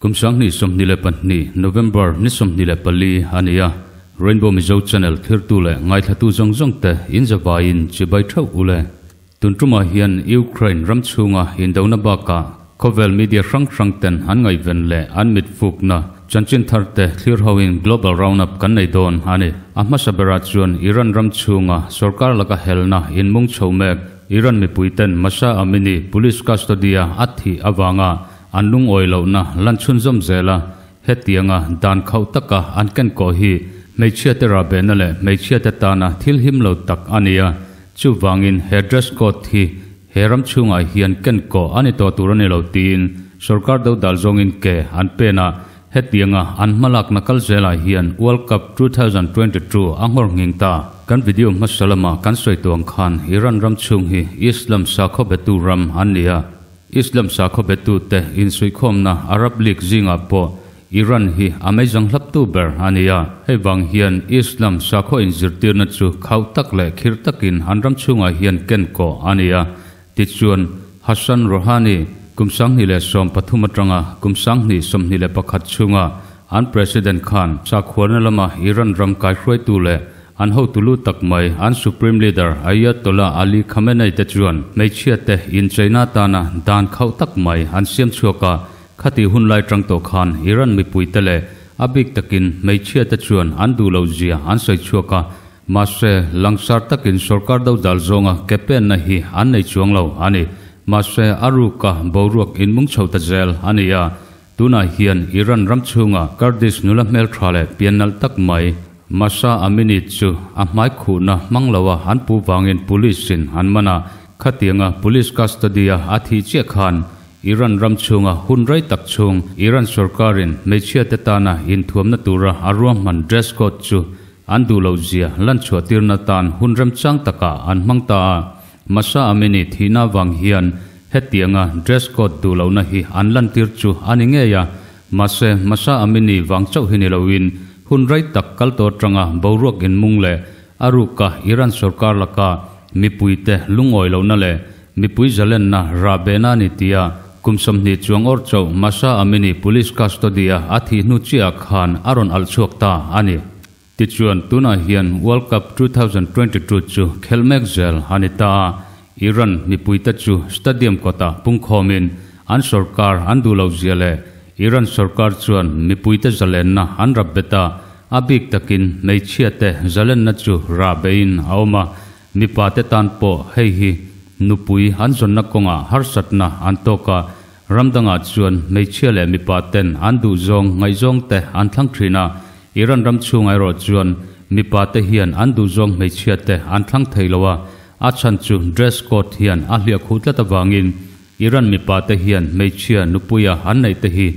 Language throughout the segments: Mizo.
Kum 2022 November ni 24 a ni a, Rainbow Mizo Channel thirtu leh ngaithlatu zawng zawng te in zavaiin chibai theuh u le. Tun tumah hian Ukraine ram chhunga indona bakah khawvel media hrang hrang ten an ngaihven leh an mit fukna chanchin thar te thlir hoin Global Roundup kan nei dawn a ni. A hmasa berah chuan Iran ram chhunga sorkar laka helna inmung chho mek Iran mipui ten Mahsa Amini police custody-a a thih avanga an lungawi lohna lan chhunzawm zel a, hetianga dan khauh taka an ken kawh hi hmeichhiate rahbehna leh hmeichhiate tana thil him lo tak a ni a, chuvangin he dress code hi he ram chhungah hian ken kawh a ni tawh tur a ni lo tiin sorkar dodal zawngin ke an pen a, hetianga an hmalakna kal zelah hian World Cup 2022 a nghawr nghing ta. Kan video hmasa lama kan sawi tuang khan Iran ram chhung hi Islam sakhaw betu ram an ni a, Islam sakhaw betute insuihkhawmna Arab League zingah pawh Iran hi a meizang hlaptu ber a ni a, hei vang hian Islam sakhaw inzirtirna chu khauh tak leh khir takin an ram chhungah hian ken kawh a ni a. Tichuan, Hassan Rouhani kum 2013 atanga kum 2021 chhunga an President khan sakhuana lama Iran ram kaihruaitu leh an hotu lu tak mai an Supreme Leader Ayatollah Ali Khamenei te chuan hmeichhia te incheina atana dan khauh tak mai an siam chhuak a, khati hun lai tang tawh khan Iran mipui te leh a bik takin hmeichhia te chuan an duh lo zia an sawi chhuak a, mahse langsar takin sorkar dodal zawnga ke penna hi an nei chuang lo a ni. Mahse a ruka boruak inmung chho ta zel a ni a, tunah hian Iran ram chhunga Kurdish nula hmeltha leh piannalh tak mai Mahsa Amini chu a hmai khuhna hmang loa an pu vangin police in an man a, khatianga police custody-a a thih chiah khan Iran ram chhunga hun rei tak chhung Iran sorkarin hmeichhia te tana inthuamna tura a ruahman dress code chu an duh loh zia lan chhuah tirna tan hun remchang takah an hmang ta a. Mahsa Amini thihna vang hian hetianga dress code duh lohna hi an lantir chu a ni ngei a, mahse Mahsa Amini vang chauh hi ni loin hun rei tak kal tawh atanga boruak inmung leh a ruka Iran sorkar laka mipuite lungawi lohna leh mipui zalenna rahbehna a ni tia kum 20 chuang awr chauh Mahsa Amini police custody-a a thih hnu chiahah khan a rawn alh chhuak ta a ni. Tichuan tunah hian World Cup 2022 chu khelh mek zel a ni ta a, Iran mipuite chu stadium kawtah pungkhawmin an sorkar an duh loh zia leh Iran sorkar chuan mipuite zalenna an rap bet a, a bik takin hmeichhiate zalenna chu rah beiin a awm a, mipate tan pawh hei hi nupui an zawnna kawngah harsatna an tawk a, ram dangah chuan hmeichhia leh mipa ten an duhzawng ngaihzawng te an thlang thin a, Iran ram chhungah erawh chuan mipa te hian an duhzawng hmeichhia te an thlang thei lo a, a chhan chu dress code hian a hliah khuh tlat avangin Iran mipa te hian hmeichhia nupuia an neih te hi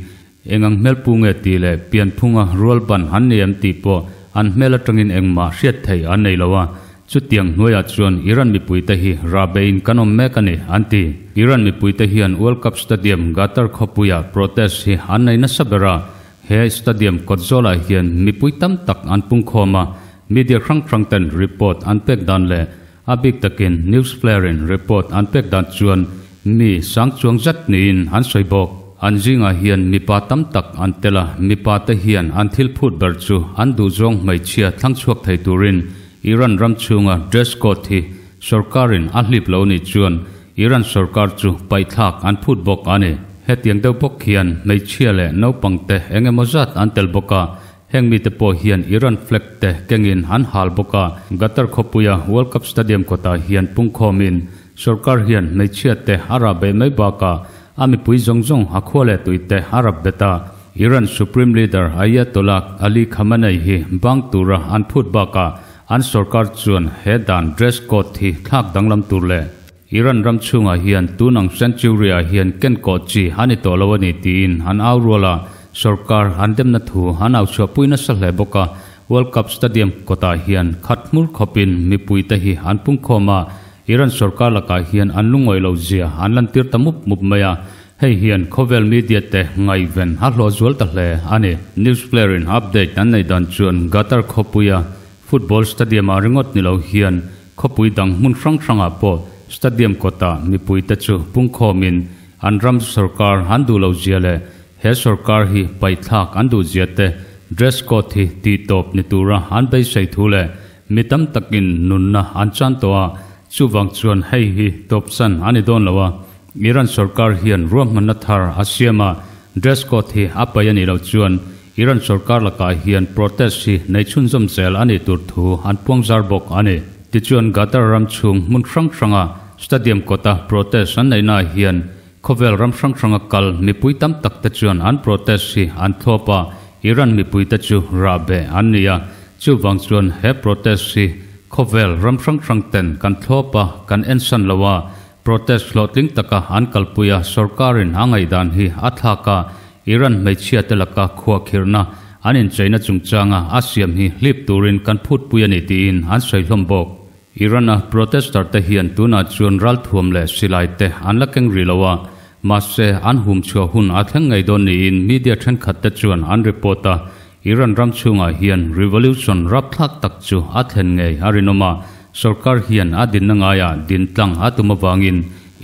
engang hmelpu nge tih leh pianphunga rual ban an nei em tih pawh an hmel atangin engmah hriat theih an nei lo a, chutiang hnuaiah chuan Iran mipuite hi rahbeiin kan awm mek a ni, an ti. Iran mipuite hian World Cup Stadium Qatar khawpuia protest hi an nei nasa ber a, he stadium kawt zawlah hian mipui tam tak an pungkhawm a, media hrang hrang ten report an pek dan leh a bik takin news flare-in report an pek dan chuan mi sang chuang zet niin an sawi bawk. An zingah hian mipa tam tak an tel a, mipa te hian an thil phut ber chu an duhzawng hmeichhia thlang chhuak thei turin Iran ram chhunga dress code hi sorkarin a hlip lo nih chuan Iran sorkar chu paihthlak an phut bawk a ni. Hetiang deuh bawk hian hmeichhia leh naupang te eng emaw zat an tel bawk a, heng mite pawh hian Iran flag te kengin an hal bawk a. Qatar khawpuia World Cup Stadium kawtah hian pungkhawmin sorkar hian hmeichhia te a rah beh mai bakah a mipui zawng zawng a khua leh tui te a rap bet a. Iran Supreme Leader Ayatollah Ali Khamenei hi bang tura an phut bakah an sorkar chuan he dan dress code hi thlak danglam tur leh Iran ram chhungah hian tunang century-ah hian ken kawh chi a ni tawh lo a ni tiin an au rual a, sorkar an demna thu an au chhuahpui nasa hle bawk a. World Cup Stadium kawtah hian khat hmur khawpin mipuite hi an pungkhawm a, Iran sorkar lakah hian an lungawi lo zia an lantir ta mup mup mai a, hei hian khawvel media te ngaihven a hlawh zual ta hle a ni. News player-in update an neih dan chuan Qatar khawpuia football stadium-ah ringawt ni lo hian khawpui dang hmun hrang hrangah pawh stadium kawtah mipuite chu pungkhawmin an ram sorkar an duh lo zia leh he sorkar hi paihthlak an duh zia te, dress code hi tihtawp ni tura an beisei thu leh mi tam takin nunna an chan tawh a, chuvang chuan hei hi tawpsan a ni dawn lo a, Iran sorkar hian ruahmanna thar a siam a, dress code hi a paih a nih loh chuan Iran sorkar lakah hian protest hi nei chhunzawm zel a nih tur thu an puangzar bawk a ni. Tichuan Qatar ram chhung hmun hrang hranga stadium kawta protest an neihnaah hian khawvel ram hrang hranga kal mipui tam tak te chuan an protest hi an thlawp a, Iran mipuite chu rahbeh an ni a, chuvang chuan he protest hi khawvel ram hrang hrang ten kan thlawp a, kan ensan lo a, Protest hlawhtling taka an kalpui a, sorkarin a ngaihdan hi a thlak a, Iran hmeichhia te laka khuahkhirhna an incheina chungchanga a siam hi hlip turin kan phutpui a ni tiin an sawi hlawm bawk. Iran-a protester te hian tunah chuan ralthuam leh silai te an la keng rih lo a, mahse an humchhuah hun a thleng ngei dawn niin media thenkhat te chuan an report a, Iran ram chhungah hian revolution rapthlak tak chu a thlen ngei a rinawm a, sorkar hian a dinna ngaiah din tlang a tum avangin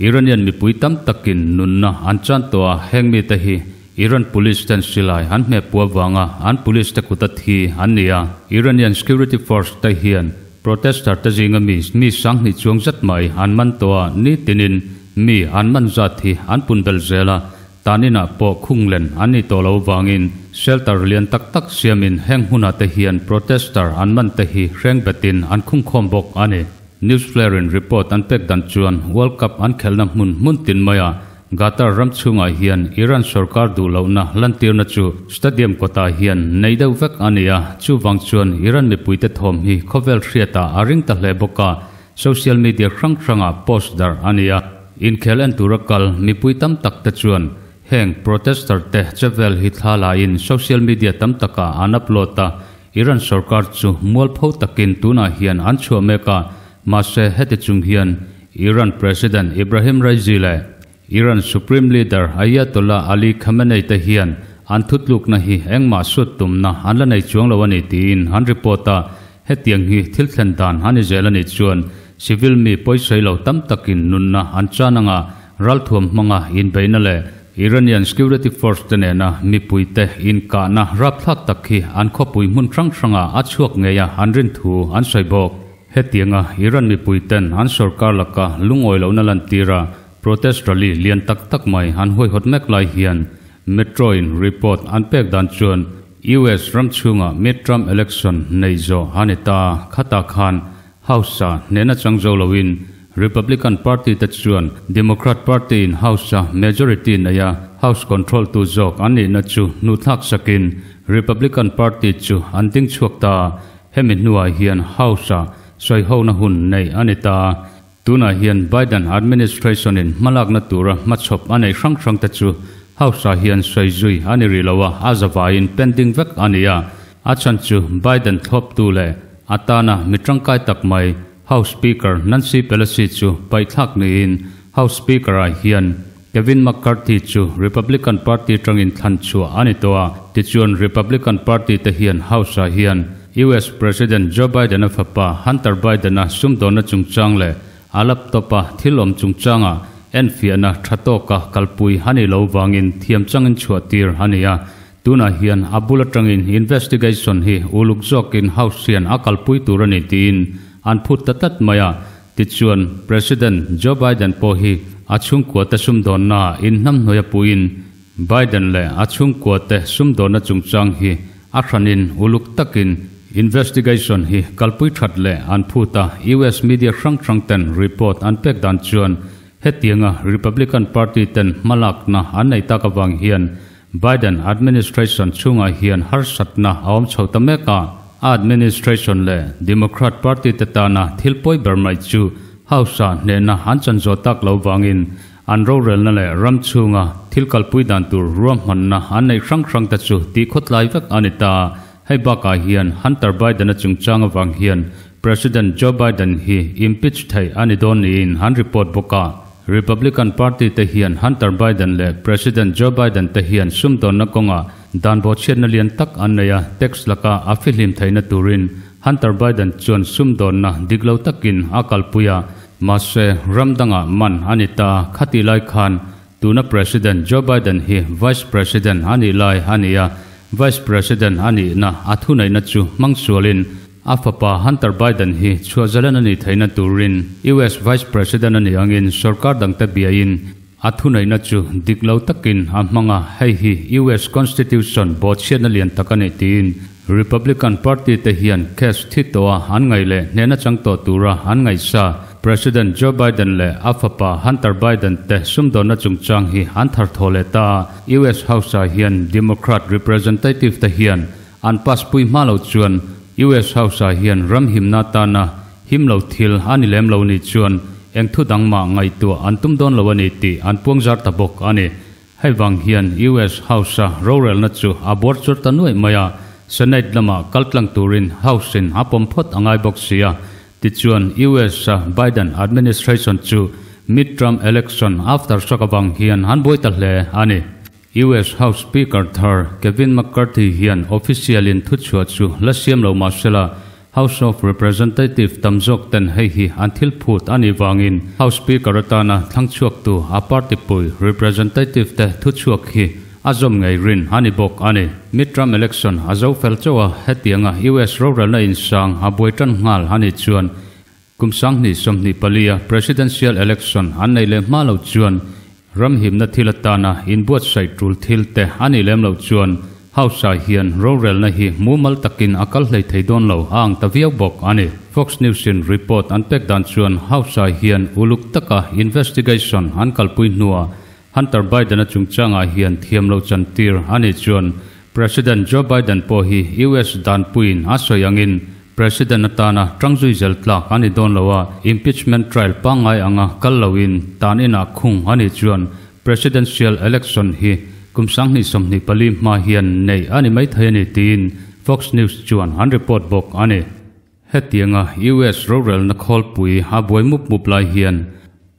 Iranian mipui tam takin nunna an chan tawh a, heng mite hi Iran police ten silai an hmeh puah vanga an police te kut a thi an ni a, Iranian security force te hian protester te zinga mi mi sanghnih chuang zet mai an man tawh a, nitinin mi an man zat hi an pun belh zel a. Tan inah pawh khunglen an ni tawh lo vangin shelter lian tak tak siamin heng hmunah te hian protester an man te hi hreng betin an khungkhawm bawk a ni. Newsflare in report an pek dan chuan World Cup an khelhna hmun hmun tin maiah Qatar ram chhungah hian Iran sorkar duh lohna lantirna chu stadium kawtah hian nei deuh vek a ni a, chuvang chuan Iran mipuite thawm hi khawvel hriatah a ring ta hle bawk a, Social media hrang hrangah post darh a ni a, inkhel en tura kal mipui tam tak te chuan heng protester te chevel hi thla laiin social media tam takah an upload a, Iran sorkar chu mualpho takin tunah hian an chhuah mek a, mahse heti chung hian Iran President Ibrahim Raisi leh Iran Supreme Leader Ayatollah Ali Khamenei te hian an thutlukna hi engmah sut tumna an la nei chuang lo a ni tiin an report a, hetiang hi thil thlen dan a ni zel a nih chuan civil mi pawisawi lo tam takin nunna an chan anga ralthuam hmanga inbeihna leh Iranian security force te nena mipuite inkahna rapthlak tak hi an khawpui hmun hrang hrangah a chhuak ngei a an rin thu an sawi bawk. Hetianga Iran mipuiten an sorkar laka lungawi lohna lantir a, Protest rally lian tak tak mai an huaihawt mek lai hian Metro in report an pek dan chuan US ram chhunga midterm election nei zawh a ni ta. Khatah khan House a hnehna chang zo loin Republican party te chuan Democrat party in House a majority nei a House control tu zawk an nihna chu hnuhthlak sakin Republican party chu an ding chhuak ta. Hemi hnuah hian House a sawihona hun neih a ni ta. Tunah hian Biden administration-in hmalakna tura hmachhawp a neih hrang hrang te chu House-ah hian sawi zui a ni rih lo a, a zavaiin pending vek a ni a. A chhan chu Biden thlawptu leh a tana mi tangkai tak mai House Speaker Nancy Pelosi chu paihthlak niin House Speaker-ah hian Kevin McCarthy chu Republican Party tangin thlan chhuah a ni tawh a, tichuan Republican Party te hian House-ah hian US President Joe Biden-a fapa Hunter Biden-a sumdawnna chungchang leh a laptop-a thil awm chungchanga enfiahna tha tawka kalpui a nih loh vangin thiam changin chhuah tir a ni a. Tunah hian a bul atangin investigation hi uluk zawkin House hian a kalpui tur a ni tiin an phut ta tlat mai a. Tichuan, President Joe Biden pawh hi a chhungkuate sumdawnnaah inhnamhnuai a puhin Biden leh a chhungkuate sumdawnna chungchang hi a hranin uluk takin investigation hi kalpui that leh an phut a, US media hrang hrang ten report an pek dan chuan hetianga Republican Party ten hmalakna an nei tak avang hian Biden administration chhungah hian harsatna a awm chho ta mek a, a administration leh Democrat party te tana thil pawi ber mai chu House-ah hnehna an chan zawh tak lo vangin an rorelna leh ram chhunga thil kalpui dan tur ruahmanna an neih hrang hrang te chu tih khawtlai vek a ni ta. Hei bakah hian Hunter Biden-a chungchang avang hian President Joe Biden hi impeach theih a ni dawn niin an report bawk a. Republican Party te hian Hunter Biden leh President Joe Biden te hian sumdawnna kawngah dan bawhchhiatna lian tak an nei a, tax laka a fihlim theihna turin Hunter Biden chuan sumdawnna dik lo takin a kalpui a, mahse ram dangah man a ni ta. Khatih lai khan Tuna President Joe Biden hi Vice President a nih lai a ni a, Vice President a nihna a thuneihna chu hmang sualin a fapa Hunter Biden hi chhuahzalen a nih theihna turin US Vice President a nih angin sorkar dangte biain a thuneihna chu dik lo takin a hmang a, hei hi US Constitution bawhchhiatna lian tak a ni tiin Republican Party te hian case thi tawha an ngaih leh hnehna chang tawh tura an ngaihsa President Joe Biden leh a fapa Hunter Biden te sumdawnna chungchang hi an thar thaw leh ta a, US House ah hian Democrat Representative te hian an pass pui hma lo chuan US House ah hian ram himna atana him lo thil a ni lem lo nih chuan eng thu dang mah ngaihtuah an tum dawn lo a ni tih an puangzar ta bawk a ni. Hei vang hian US House a rorelna chu a buar chur ta nuaih mai a, Senate lamah kal tlang turin House in a pawm phawt a ngai bawk si a. Tichuan US a Biden administration chu mid-term election aftershock avang hian an buai ta hle a ni. US House Speaker thar Kevin McCarthy hian official in thuchhuah chu la siam lo mah sela, House of Representative tam zawk ten hei hi an thil phut a nih vangin House Speaker atana thlang chhuaktu a party pui Representative te thuchhuak hi a zawm ngei rin a ni bawk a ni. Midterm election a zo fel chauh a, hetianga US rorelna insang a buai tan nghal a nih chuan Kum 2024 a Presidential Election an neih leh hma lo chuan ram himna thil atana inbuatsaih tul thil te a nih lem loh chuan House ah hian rorelna hi mumal takin a kal hlei thei dawn lo a ang ta viau bawk a ni. Fox News in report an pek dan chuan House ah hian uluk taka investigation an kalpui hnuah Hunter Biden-a chungchangah hian thiam lo chantir a nih chuan President Joe Biden pawh hi US danpuiin a sawi angin President atana tang zui zel tlak a ni dawn lo a, impeachment trial pangngai anga kal loin tan inah khung a nih chuan Presidential election hi kum 2024 hma hian neih a ni maithei a ni tiin Fox News chuan an report bawk a ni. Hetianga US rorelna khawlpui a buai mup mup lai hian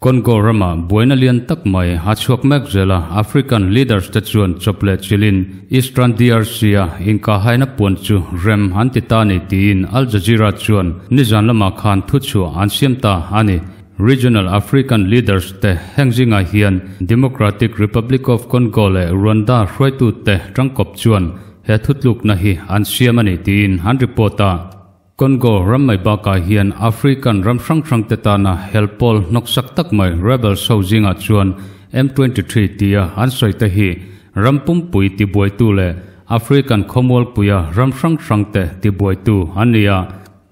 Congo rama buaina lian tak mai a chhuak mek zel a, African leaders te chuan chawp leh chilhin Eastern DRC-a inkahhaina puan chu rem an ti ta ni tiin Al Jazeera chuan nizan lamah khan thuchhuah an siam ta a ni. Regional African leaders te heng zingah hian Democratic Republic of Congo leh Rwanda hruaitute tangkawp chuan he thutlukna hi an siam a ni tiin an report a. Congo ram mai bakah hian African ram hrang hrangte tana hel pawl hnawksak tak mai rebels ho zingah chuan M23 tia an sawi te hi ram pumpui tibuaitu leh African khawmualpuia ram hrang hrangte tibuaitu an ni a.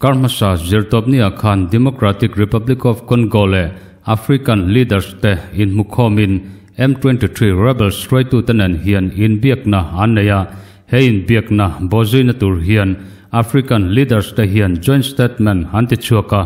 Kar hmasa zirtawpniah khan Democratic Republic of Congo leh African leaders te inhmukhawmin M23 rebels hruaitute nen hian inbiakna an nei a. He inbiakna bawhzuina tur hian African leaders te hian joint statement an ti chhuak a,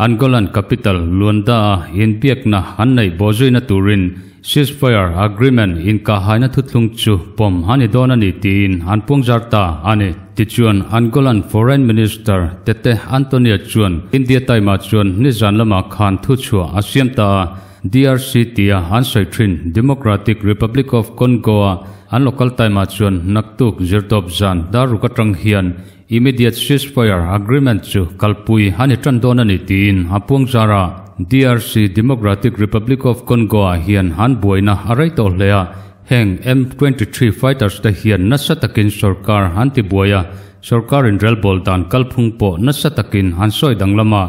Angolan capital Luanda-a inbiakna an neih bawhzuina turin ceasefire agreement inkahhaina thuthlung chu pawm a ni dawn a ni tiin an puangzar ta a ni. Tichuan, Angolan Foreign Minister Tete Antonio chuan India Time-ah chuan nizan lamah khan thuchhuah a siam ta a, DRC tia an sawi thin Democratic Republic of Congo-a an local time-ah chuan naktuk zirtawp zan daruk atang hian immediate ceasefire agreement chu kalpui a ni tan dawn a ni tiin a puang zar a. DRC Democratic Republic of Congo-ah hian an buaina a rei tawh hle a, heng M23 fighters te hian nasa takin sorkar an ti buai a, sorkar inrelbawl dan kalphung pawh nasa takin an sawi danglam a.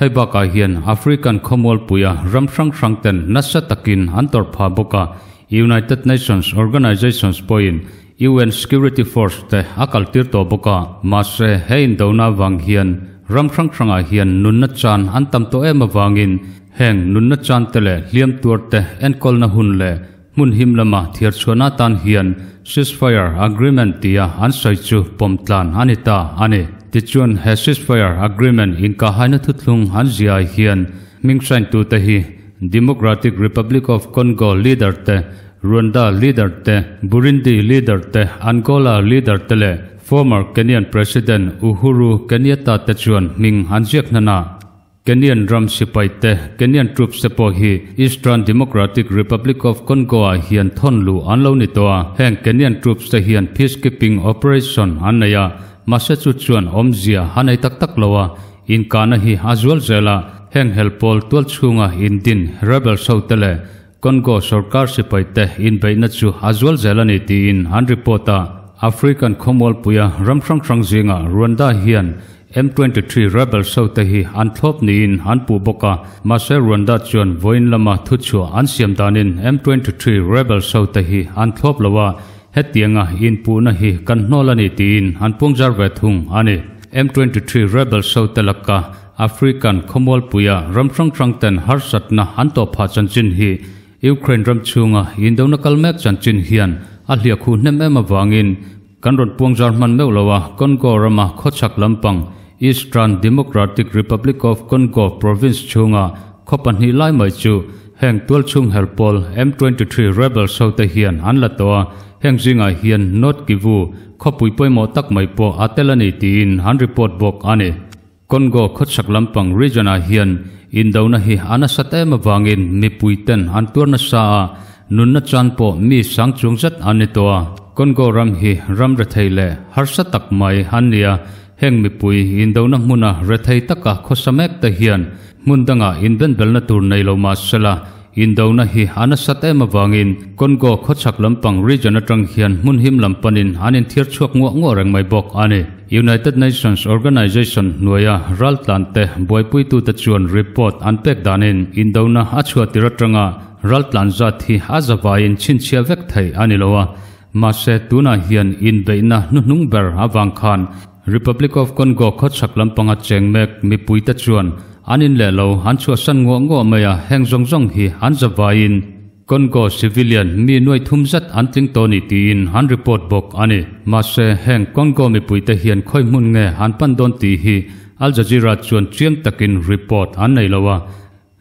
Hei bakah hian African khawmualpuia ram hrang hrang ten nasa takin an tawrh phah bawk a, United Nations organizations pawhin UN Security Force te a kaltir tawh bawk a, mahse he indona avang hian ram hrang hrangah hian nunna chan an tam tawh em avangin heng nunna chan te leh hliam tuar te enkawlna hun leh hmun him lama thiar chhuahna atan hian ceasefire agreement tia an sawi chu pawm tlan a ni ta a ni. Tichuan, he ceasefire agreement inkahhaina thuthlung an ziah hian hming hraintute hi Democratic Republic of Congo leader te, Rwanda leader te, Burundi leader te, Angola leader te leh former Kenyan President Uhuru Kenyatta te chuan hming an ziak hnan a. Kenyan ram sipai te, Kenyan troops te pawh hi Eastern Democratic Republic of Congo-ah hian thawn luh an lo ni tawh a, heng Kenyan troops te hian peacekeeping operation an nei a, mahse chu chuan awmzia a nei tak tak lo a, inkahna hi a zual zel a, heng hel pawl tual chhunga indin rebels ho te leh. Congo sorkar sipaite inbeihna chu a zual zel a ni tiin an report a. African khawmualpuia ram hrang hrang zingah Rwanda hian M 23 rebels hote hi an thlawp niin an puh bawk a, mahse Rwanda chuan vawiin lama thuchhuah an siam danin M 23 rebels hote hi an thlawp lo a, hetianga inpuhna hi kan hnawl a ni tiin an puangzar ve thung a ni. M 23 rebels hote laka African khawmualpuia ram hrang hrang ten harsatna an tawh phah chanchin hi Ukraine ram chhunga indona kal mek chanchin hian a hliah khuh hnem em avangin kan rawn puangzar hman meuh lo a, Congo rama khawchhak lampang Eastern Democratic Republic of Congo province chhunga khaw pahnih lai mai chu heng tualchhung hel pawl M 23 rebels hote hian an la tawh a, heng zingah hian North Kivu khawpui pawimawh tak mai pawh a tel a ni tiin an report bawk a ni. Congo khawchhak lampang region ah hian indona hi a nasat em avangin mipui ten an tuar nasa a, nunna chan pawh mi sang chung zet an ni tawh a. Congo ram hi ram rethei leh harsa tak mai an ni a, heng mipui indona hmuna rethei taka khawsa mek te hian hmun dangah inbenbelna tur nei lo mah sela, Indona hi a nasat em avangin Congo khawchhak lampang region atang hian hmun him lam panin an inthiar chhuak nguah nguah reng mai bawk a ni. United Nations Organization hnuaia raltlante buaipuitute chuan report an pek danin indona a chhuah tir atanga raltlan zat hi a zavaiin chhinchhiah vek thei a ni lo a, mahse tunah hian inbeihna hnuhnung ber avang khan Republic of Congo khawchhak lampanga cheng mek mipuite chuan an in leh lo an chhuahsan nguah nguah mai a, heng zawng zawng hi an zavaiin Congo civilian mi nuai thum zet an tling tawh ni tiin an report bawk a ni. Mahse, heng Congo mipuite hian khawi hmun nge an pan dawn tih hi Al Jazeera chuan chiang takin report an nei lo a.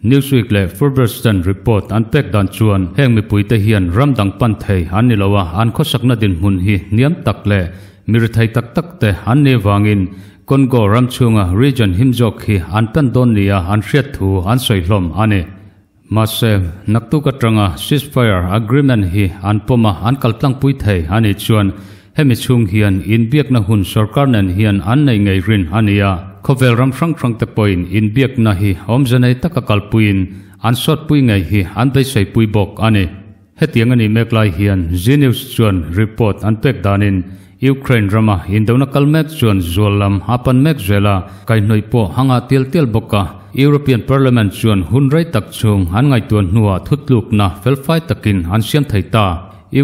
Newsweek leh Forbes ten report an pek dan chuan heng mipuite hian ram dang pan thei an ni lo a, an khawsakna dinhmun hi hniam tak leh mi rethei tak tak te an ni vangin Congo ram chhunga region him zawk hi an pan dawn nia an hriat thu an sawi hlawm a ni. Mahse, naktuk atanga ceasefire agreement hi an pawm a, an kaltlangpui thei a nih chuan Hemi chhung hian inbiakna hun sorkar nen hian an nei ngei rin a ni a, khawvel ram hrang hrang te pawhin inbiakna hi awmze nei taka kalpuiin an sawtpui ngei hi an beiseipui bawk a ni. Hetiang a nih mek lai hian Zee News chuan report an pek danin Ukraine rama indona kal mek chuan zual lam a pan mek zel a, kaihhnawih pawh a ngah tial tial bawk a, European Parliament chuan hun rei tak chhung an ngaihtuah hnuah thutlukna felfai takin an siam thei ta.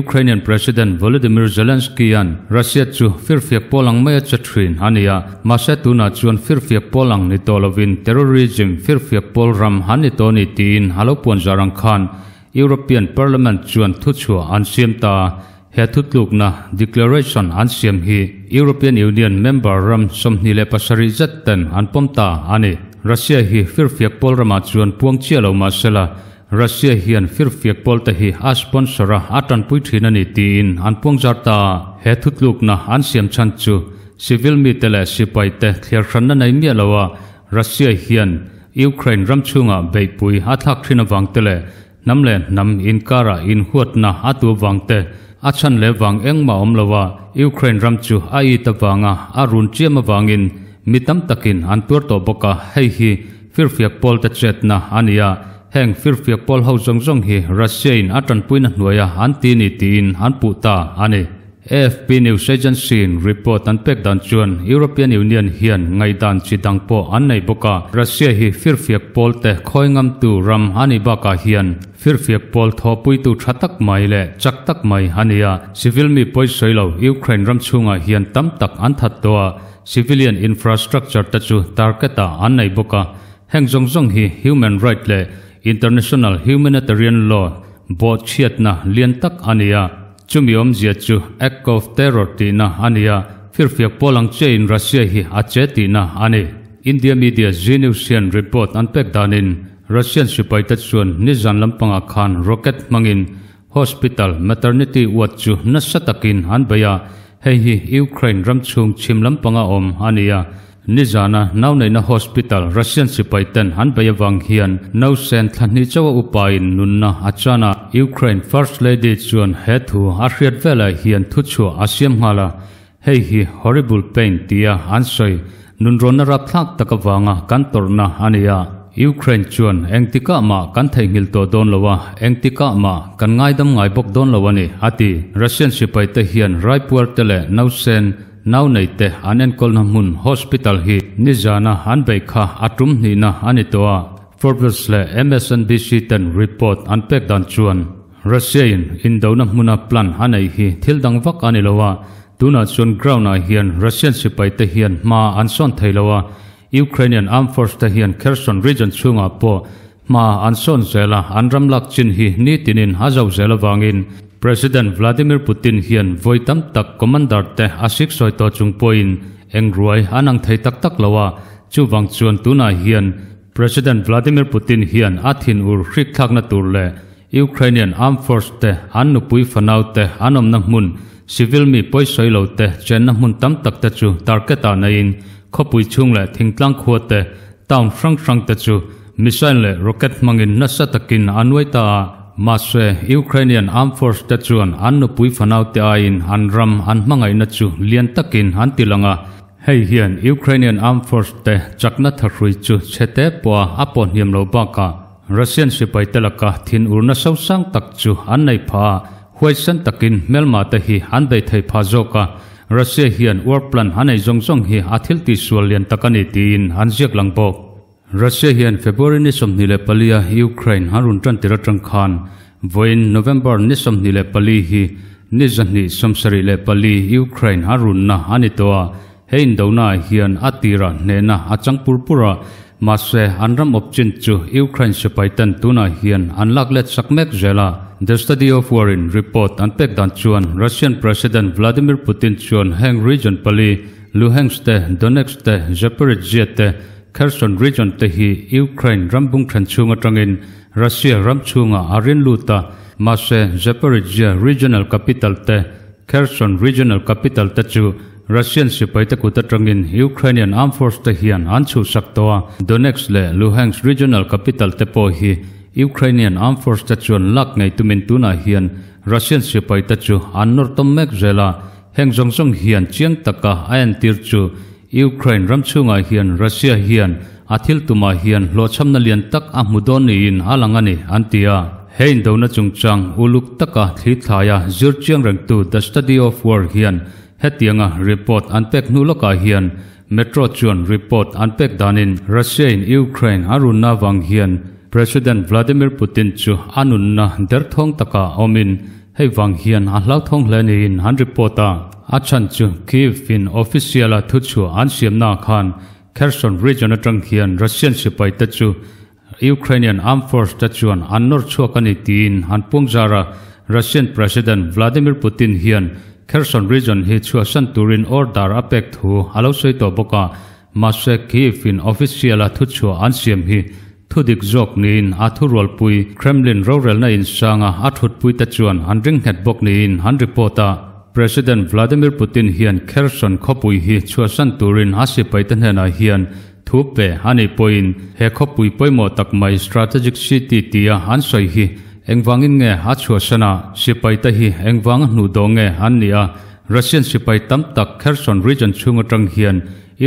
Ukrainian President Volodymyr Zelensky-a'n Russia chu firfiak pawl ang mai a che thin a ni a, mahse tunah chuan firfiak pawl ang ni tawh lovin terrorism firfiak pawl ram an ni tawh ni tiin a lo puan zar ang khan European Parliament chuan thuchhuah an siam ta a, he thutlukna, declaration, an siam hi European Union member ram 27 zet ten an pawm ta a ni. Russia hi firfiak pawl ramah chuan puang chiah lo mahsela Russia hian firfiak pawlte hi a sponsor a, a tanpui thin a ni tiin an puangzar ta a. He thutlukna an siam chhan chu civil mite leh sipaite thliar hranna nei miah lo a, Russia hian Ukraine ram chhungah beihpui a thlak thin avang te leh hnam leh hnam inkarah inhuatna a tu avang te, a chhan leh vang engmah awm lo a, Ukraine ram chu a it avanga a run chiam avangin mi tam takin an tuar tawh bawk a, hei hi Firfiak pawlte chetna a ni a, heng firfiak pawl ho zawng zawng hi Russia-in a tanpuina hnuaia an ti ni tiin an puh ta a ni. AFP news agency-in report an pek dan chuan European Union hian ngaihdan chi dang pawh an nei bawk a, Russia hi firfiak pawlte khawi ngamtu ram a nih bakah hian firfiak pawl thawhpuitu tha tak mai leh chak tak mai a ni a, civil mi pawisawi lo Ukraine ram chhungah hian tam tak an that tawh a, Civilian infrastructure te chu target ah an nei bawk a, heng zawng zawng hi human right leh international humanitarian law bawhchhiatna lian tak a ni a, chumi awmzia chu act of terror tihna a ni a, firfiak pawl ang chiahin Russia hi a che tihna a ni. India media Zee News hian report an pek danin Russian sipaite chuan nizan lampangah khan rocket hmangin Hospital maternity ward chu nasa takin an bei a, hei hi Ukraine ram chhung chhim lampanga awm a ni a. Nizana nau neihna hospital Russian sipai ten an bei avang hian nausen thla hnih chauha upain nunna a chan a. Ukraine First Lady chuan he thu a hriat velah hian thuchhuah a siam nghal a, hei hi horrible pain tia an sawi nunrawnna rapthlak tak avanga kan tawrhna a ni a. Ukraine chuan engtikah mah kan theihnghilh tawh dawn lo a, engtikah mah kan ngaidam ngai bawk dawn lo a ni, a ti. Russian sipaite hian raipuarte leh nausen nau neite an enkawlna hmun hospital hi nizana an beih kha a tum hnihna a ni tawh a. Forbes leh MSNBC ten report an pek dan chuan Russia in indona hmuna plan a neih hi thil dang vak a ni lo a, tunah chuan ground ah hian Russian sipaite hian hma an sawn thei lo a, Ukrainian Armed Force te hian Kherson region chhungah pawh hma an sawn zel a, an ram lak chin hi nitinin a zo zel avangin President Vladimir Putin hian vawi tam tak commander te a siksawi tawh chung pawhin eng ruai an ang thei tak tak lo a, chuvang chuan tunah hian President Vladimir Putin hian a thinur hrikthlakna tur leh Ukrainian Armed Force te an nupui fanau te an awmna hmun civil mi pawisawi lo te chenna hmun tam tak te chu target ah neiin khawpui chhung leh thingtlang khua te town hrang hrang te chu missile leh rocket hmangin nasa takin a nuai ta a. Mahse, Ukrainian Armed Force te chuan an nupui fanau te aiin an ram an hmangaihna chu lian takin an ti lang a. Hei hian Ukrainian Armed Force te chakna thahrui chu chhe te pawha a pawh hniam lo bakah Russian sipaite laka thinurna sosang tak chu an nei phah a, huaisen takin hmelma te hi an bei thei phah zawk a, Russia hian war plan a nei zawng zawng hi a thil tihsual lian tak a ni tiin an ziak lang bawk. Russia hian February ni 24 a Ukraine an rawn tan tir atang khan vawiin November ni 24 hi ni 274 Ukraine a runna a ni tawh a, He indona hian a tirah hnehna a chang pur pur a, mahse an ram awp chin chu Ukraine sipai ten tunah hian an lak let sak mek zel a. The Study of War in report an pek dan chuan Russian President Vladimir Putin chuan heng region pali, Luhansk te, Donetsk te, Zaporizhzhia te, Kherson region te hi Ukraine ram bung then chhung atangin Russia ram chhungah a rin lut a, mahse Zaporizhzhia regional capital te, Kherson regional capital te chu Russian sipaite kut atangin Ukrainian Armed Force te hian an chhuhsak tawh a, Donetsk leh Luhansk regional capital te pawh hi Ukrainian Armed Force te chuan lak ngei tumin tunah hian Russian sipaite chu an nawr tawm mek zel a, heng zawng zawng hian chiang taka a entir chu Ukraine ram chhungah hian Russia hian a thil tumah hian hlawhchhamna lian tak a hmu dawn niin a lang a ni, an ti a. He indona chungchang uluk taka thli thlaia zir chiang rengtu The Study of War hian hetianga report an pek hnu lawkah hian Metro chuan report an pek danin Russia-in Ukraine a runna avang hian President Vladimir Putin chu a nunna derthawng taka awmin Hei vang hian a hlauthawng hle niin an report a, a chhan chu Kyiv-in official-a thuchhuah an siamnaah khan Kherson region atang hian Russian sipaite chu Ukrainian armed force te chuan an nawr chhuak a ni tiin an puangzar a, Russian President Vladimir Putin hian Kherson region hi chhuahsan turin order a pek thu a lo sawi tawh bawk a, mahse Kyiv-in official-a thuchhuah an siam hi Thudik zawk niin a thurualpui Kremlin rorelna insanga a thutpuite chuan an ring nghet bawk niin an report a. President Vladimir Putin hian Kherson khawpui hi chhuahsan turin a sipaite hnenah hian thu pe a nih pawhin he khawpui pawimawh tak mai strategic city tia an sawi hi engvangin nge a chhuahsan a, sipaite hi engvanga hnuhdawh nge an nih a, Russian sipai tam tak Kherson region chhung atang hian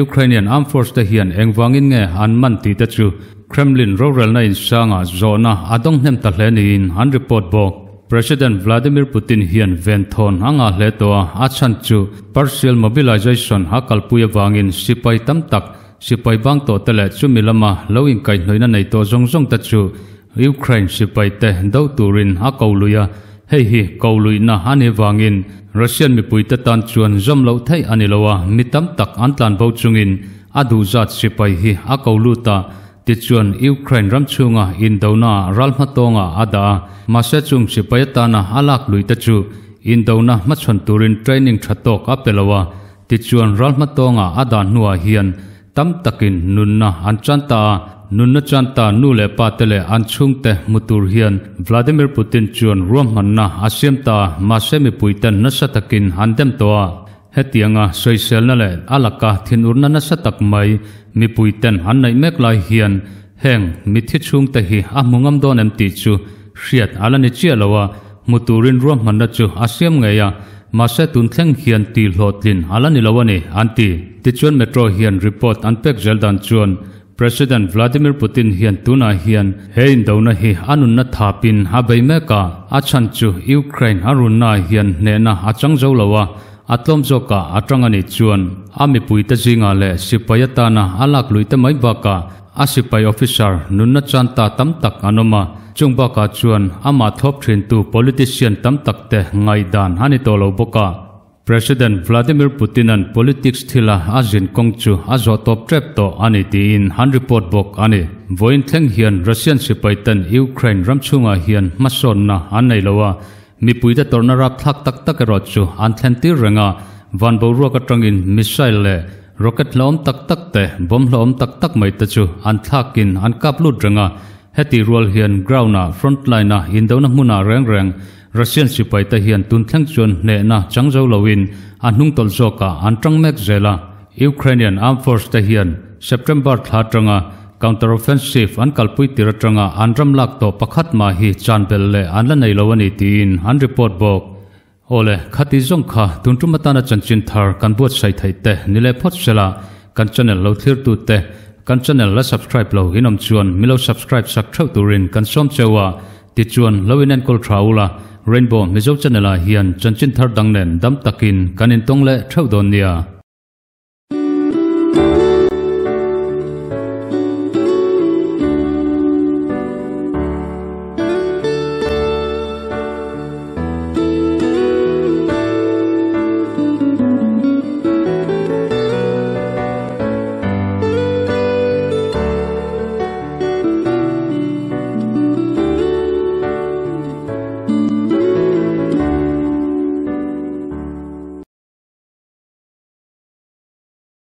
Ukrainian Armed Force te hian engvangin nge an man tih te chu Kremlin rorelna insangah zawhna a dawng hnem ta hle niin an report bawk. President Vladimir Putin hian venthawn a ngah hle tawh a, a chhan chu partial mobilization a kalpui avangin sipai tam tak, sipai bang tawh te leh chumi lama lo inkaihhnawihna nei tawh zawng zawng te chu Ukraine sipai te do turin a ko lui a, hei hi ko luihna a nih vangin Russian mipuite tan chuan zawm loh theih a ni lo a, mi tam tak an tlan bo chungin a duhzat sipai hi a ko lut a, tichuan Ukraine ram chhunga indona ral hmatawngah a dah a, mahse chung sipai atana a lak luih te chu indona hmachhawn turin training tha tawk a pe lo a, tichuan ral hmatawngah a dah hnuah hian Tam takin nunna an chan ta a, nunna chan ta nu leh pa te leh an chhungte hmu tur hian Vladimir Putin chuan ruahmanna a siam ta a, mahse mipuiten nasa takin an dem tawh a. Hetianga sawiselna leh a laka thinurna nasa tak mai mipuiten an neih mek lai hian heng mithi chhungte hi a hmu ngam dawn em tih chu hriat a la ni chiah lo a, hmu turin ruahmanna chu a siam ngei a, mahse tun thleng hian tih hlawhtlin a la ni lo a ni, an ti. Tichuan Metro hian report an pek zel dan chuan President Vladimir Putin hian tunah hian he indona hi a nunna thapin a bei mek a, a chhan chu Ukraine a runnaah hian hnehna a chang zo lo a, a tlawm zawkah a tang a nih chuan a mipuite zingah leh sipai atana a lak luihte mai bakah a sipai officer nunna chan ta tam tak an awm a, chung bakah chuan amah thlawp thintu politician tam takte ngaihdan a ni tawh lo bawk a. President Vladimir Putin-a'n politics thila a zin kawng chu a zawh tawp tep tawh a ni tiin an report bawk a ni. Vawiin thleng hian Russian sipaiten Ukraine ram chhungah hian hmasawnna an nei lo a, mipuite tawrhna rapthlak tak tak erawh chu an thlen tir reng a, van boruak atangin missile leh rocket hlauhawm tak tak te, bomb hlauhawm tak tak mai te chu an thlakin an kap lut reng a. Heti rual hian ground-ah, front line-a indona hmunah reng reng Russian sipaite hian tun thleng chuan hnehna chang zo loin a hnungtawlh zawkah an tang mek zel a. Ukrainian Armed Force te hian September thla atanga counter-offensive an kalpui tir atanga an ram lak tawh pakhat mah hi chan belh leh an la nei lo a ni tiin an report bawk. Awle, khati zawng kha tun tum atana chanchin thar kan buatsaih theih te ni leh phawt sela kan channel lo thlirtu te kan channel la subscribe lo in awm chuan mi lo subscribe sak theuh turin kan sawm cheu a. Tichuan, lo inenkawl tha ula, Rainbow Mizo Channel ah hian chanchin thar dang nen dam takin kan intawng leh theuh dawn nia.